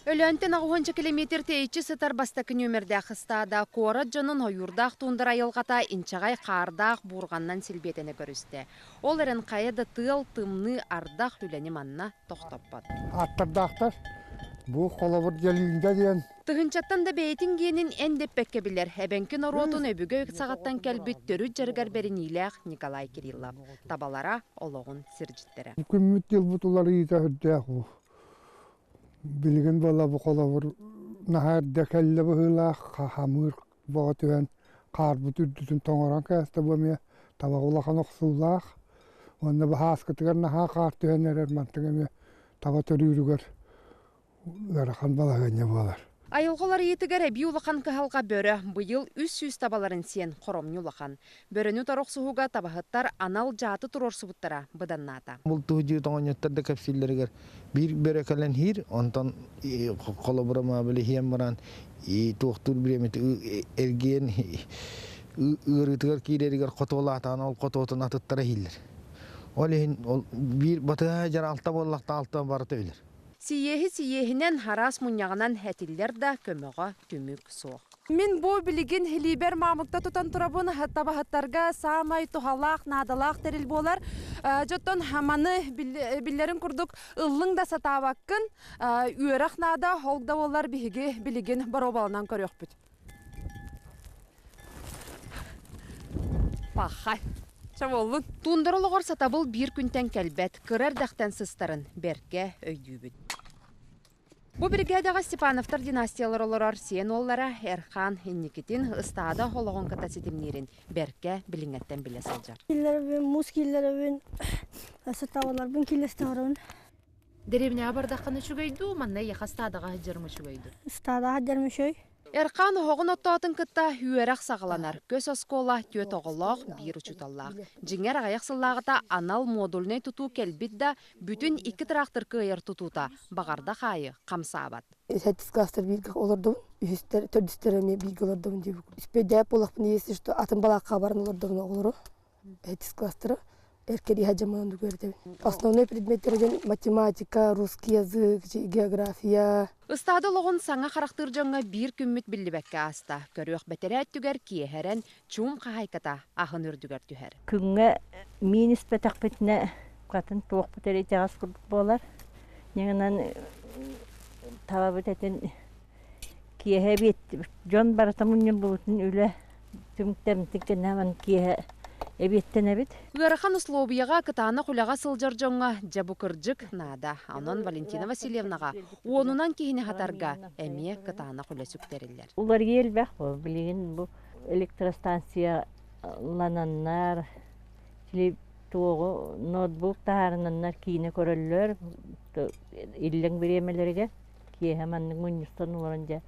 Өлөөнтөн аҕыһуонча километр тэйиччи сытар бастакы нүөмэрдээх ыстаада куорат дьонун ойуурдаах туундара айылҕата инчэҕэй хаардаах буурҕаннан силбиэтэнэ көрүстэ. Ол эрэн хайа да тыал, тымныы, ардах үлэни манна тохтоппот. Аттардаахтар. Бу холобур Дьэлиҥдэ диэн. Тыһыынчаттан да бэйэтин гиэнин эн дэппэккэ билэр эбэҥки норуотун өбүгэ саҕаттан кэлбит төрүт дьарыгар бэриниилээх Николай Кириллов. Табалара олоҕун сирдьиттэрэ. Күммүт дьылбыт уларыйыыта сүрдээх бу. Билигин буола бу холобур наһаа эрдэ кэллэ быһыылаах, хамыыр бөҕө түһэн хаарбыт үрдүтүн тоҥорон кээстэ бу эмиэ табах улахан охсуулаах. Уонна бу һааскытыгар наһаа хаар түһэн эрэр мантыҥ эмиэ таба төрүүрүгэр ыарахан балаһыанньа буолар. Айылҕа уларыйыытыгар эбии улахан кыһалҕа бөрө быйыл 300 табаларын сиэн хоромньу улахан. Бөрөнү торохсуһууга табаһыттар анал дьааты туруорсубуттара быданнаата. Бултуһу тоҥонньоттор да кэпсииллэригэр биир бөрө кэлэн иһиир, онтон холобура били иһиэн баран туохтуур бириэмити эргиэн ыарыытыгар киирэригэр хотуолаатаҕына ол хотуотун атыттара иһиллэр. Ол иһин ол биир батыһа дьар алта буоллахта алта барыта өлөр. Сийиэһи сийиэһинэн, араас мунньаҕынан этиллэр да көмөҕө түмүк суох. Мин бу билигин илиибэр маамыкта тутан турабын табаһыттарга саамай туһалаах, наадалаах тэрил буолар. Дьоттон маны биллэрин курдук ыллыҥ да сатаабаккын, үөрэх наада, ол да буоллар биһиги билигин боруобаланан көрүөхпүт. Пахай. Чэ буоллун. Туундара олоҕор сатабыл биир күнтэн кэлбэт, кыра эрдэхтэн сыстарын бэркэ өйдүүбүт. Бу биригээдэҕэ Степановтар династиялар олорор сиэн уоллара Эрхан инникитин ыстаада олоҕун кытта ситимниирин бэркэ билиҥҥэттэн билэ сылдьар. Киллэрэбин, муус киллэрэбин, сатабылларбын киллэстэҕэрэбин. Дэриэбинэҕэ бардаххына үчүгэй дуу, манна эйиэхэ ыстаадаҕа сылдьарым үчүгэй дуу? Ыстаадаҕа сылдьарым үчүгэй. Эрхан оһоҕун оттоотун кытта үөрэх саҕаланар. Көс оскуола түөрт оҕолоох, биир учууталлаах. Дьиҥэр, аҕыйах сыллааҕыта анал модульнай тутуу кэлбит да, бүтүн икки тыраахтыр кыайар тутуута баҕардах аайы хамсаабат. Сэттис класстар бииргэ олордубун, үһүстэр, төрдүстэр эмиэ бииргэ олордубун диэбит. Үспэйдээп буоллахпына, если что, атын балаакка баран олордубун оҕолору. Сэттис класстары эркэриһэ дьаманан үөрэтэбин. Основной предметтэринэн математика, русский язык, география. Ыстаада олоҕун саҥа харахтыыр дьоҥҥо биир күммүт биллибэккэ ааста. Көрүөх бэтэрээ өттүгэр киэһэрэн чуум хаһаайката аһын үрдүгэр түһэр. Күҥҥэ миин испэтэхпитинэ хатын туохпут эрэ итэҕэс курдук буолар. Ньыгынан табабыт этин киэһэ эбиэт дьон барыта мунньуллубутун үлэ түмүктэммитин кэннэ киэһэ эбиэттэнэбит. Ыарахан услуобуйаҕа кытаанах үлэҕэ сылдьар дьоҥҥо дьэ бу кырдьык наада. Онон Валентина Васильевнаҕа уонунан киһини хатарга эмиэ кытаанах үлэ сүктэриллэр. Уларыйыы элбэх буол. Билигин бу электростанция лананнар, туоҕу ноутбук таһаарынаннар киинэ көрөллөр. Иллэҥ бириэмэлэригэр киэһэ маннык мунньустан олорон дьэ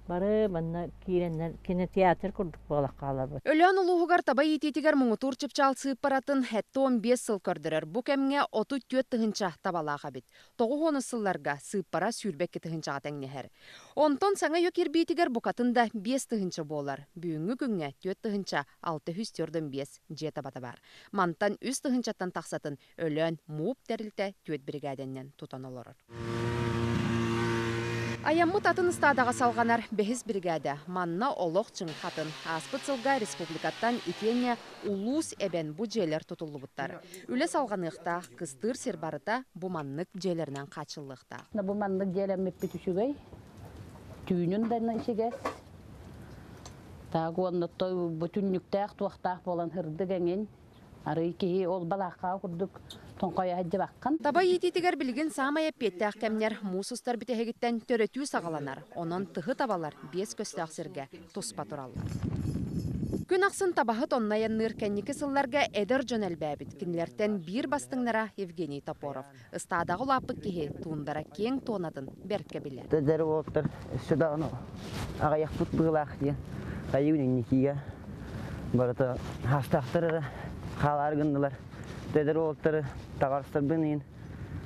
Бары манна киирэннэр кинотеатр курдук буола хаалабыт. Өлөөн улууһугар таба иитиитигэр муҥутуур чыпчаал сыыппаратын 75 сыл көрдөрөр. Бу кэмҥэ 34 тыһыынча табалаах эбит. Тоҕус сылларга сыыппара 22 тыһыынчаҕа тэҥнэһэр. Онтон саҥа үйэ кирбиитигэр букатын да 5 тыһыынча буолар. Бүгүҥҥү күҥҥэ 4 тыһыынча 645 дьиэ табата баар. Мантан 3 тыһыынчаттан тахсатын Өлөөн МУП тэрилтэ түөрт биригээдэннэн тутан олорор. Айаммыт атын ыстаадаҕа салҕанар бэһис биригээдэ. Манна олох чыҥхатын. Ааспыт сылга республикаттан итиэннэ улуус эбэн бу дьиэлэр тутуллубуттар. Үлэ салҕаныахтаах, кыстыыр сир барыта бу маннык дьиэлэринэн хааччыллыахтаах. Бу маннык дьиэлэммиппит үчүгэй. Түүнүн да ичигэс. Так уонна бу түннүктээх туохтаах буолан һырдык эҥин. Арый киһи ол балаахха курдук тоҥхойо сылдьыбаккын. Таба иитиитигэр билигин саамай эппиэттээх кэмнэр муус устар бүтэһигиттэн төрөтүү саҕаланар. Онон тыһы табалар биэс көстөөх сиргэ туспа тураллар. Күн ахсын табаһыт онно айанныыр кэнники сылларга эдэр дьон элбээбит. Кинилэртэн биир бастыҥнара Евгений Топоров. Ыстаадаҕа улааппыт киһи туундара киэҥ туонатын бэркэ билэр. Эдэр уолаттар өссө даҕаны аҕыйахпыт быһыылаах диэн хайыы инникигэ барыта хаастаахтар эрэ хаалаары гыннылар. Эдэр уолаттары таҕарыстарбын иһин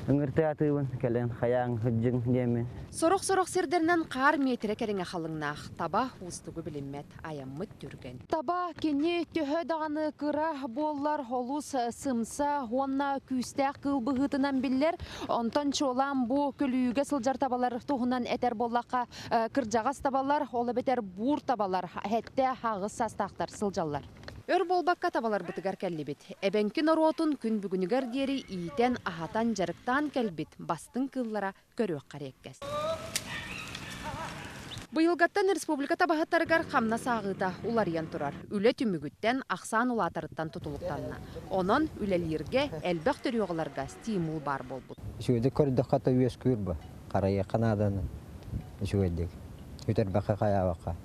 Ыҥыртаатыыбын кэлэн хайааҥ сылдьыҥ диэммин. Сорох-сорох сирдэринэн хаар миэтэрэ кэриҥэ халыҥнаах. Таба уустугу билиммэт, айаммыт түргэн. Таба кини төһө даҕаны кыра буоллар олус сымса уонна күүстээх кыыл быһыытынан биллэр. Онтон чуолаан бу көлүүгэ сылдьар табалар туһунан этэр буоллахха, кырдьаҕас табалар, ол эбэтэр буур табалар сэттэ аҕыс саастаахтар сылдьаллар. Өр буолбакка табаларбытыгар кэллибит. Эбэҥки норуотун күн бүгүнүгэр диэри иитэн, аһатан, дьарыктаан кэлбит бастыҥ кыыллара көрүөххэ эриэккэс. Быйылгаттан республика табаһыттарыгар хамнас ааҕыыта уларыйан турар. Үлэ түмүгүттэн, ахсаан улаатарыттан тутулуктанна. Онон үлэлииргэ, элбэх төрүөх ыларга стимул баар буолбут. Үчүгэйдик көрдөххө да үөскүүр бу. Харайыахха нааданы үчүгэйдик. Үтэрбэххэ хайаабакка.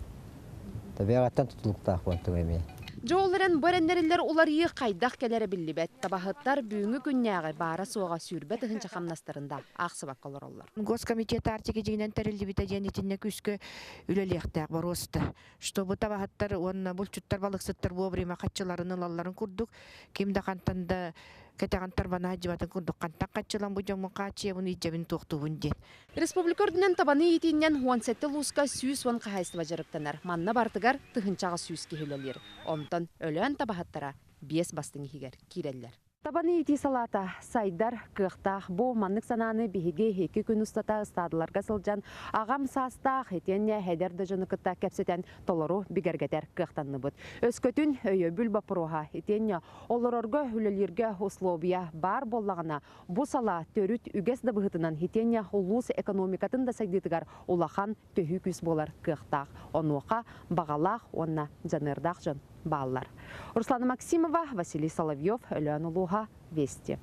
Табиҕаттан тутулуктаах буолтум эмиэ. Дьэ ол эрэн бу эрэннэриллэр уларыйыы хайдах кэлэрэ биллибэт. Табаһыттар бүгүҥҥү күннээҕи баара-суоҕа 20 000 хамнастарын да аахсыбакка олороллор. Госкомитет Арктики дьиҥинэн тэриллибитэ диэн итиннэ күүскэ үлэлиэхтээх боруоста. Чтобы табаһыттар уонна булчуттар, балыксыттар вовремя хаччыларын ылалларын курдук, ким да хантан да кэтэҕин тарбана сылдьыбатын курдук хантан хаччылан бу дьоммун хааччыйабын, илдьэбин туохтуубун диэн. Республика үрдүнэн табаны иитиинэн 17 улууска 110 хаһаайыстыба дьарыктанар. Манна барытыгар 1800 киһи үлэлиир. Онтон Өлөөн табаһыттара биэс бастыҥ иһигэр киирэллэр. Табаны иитии салаата сайдар кыахтаах. Бу маннык санааны биһиги 2 күн устата ыстаадаларга сылдьан аҕам саастаах итиэннэ эдэр да дьону кытта кэпсэтэн толору бигэргэтэр кыахтанныбыт. Өскөтүн өйөбүл боппуруоһа итиэннэ олорорго үлэлииргэ условия баар буоллаҕына бу салаа төрүт үгэс да быһыытынан итиэннэ улуус экономикатын да сайдыытыгар улахан төһүү күүс буолар кыахтаах. Онуоха баҕалаах уонна дьаныардаах дьон бааллар. Руслана Максимова, Василий Соловьев, Өлөөн улууһа, Вести.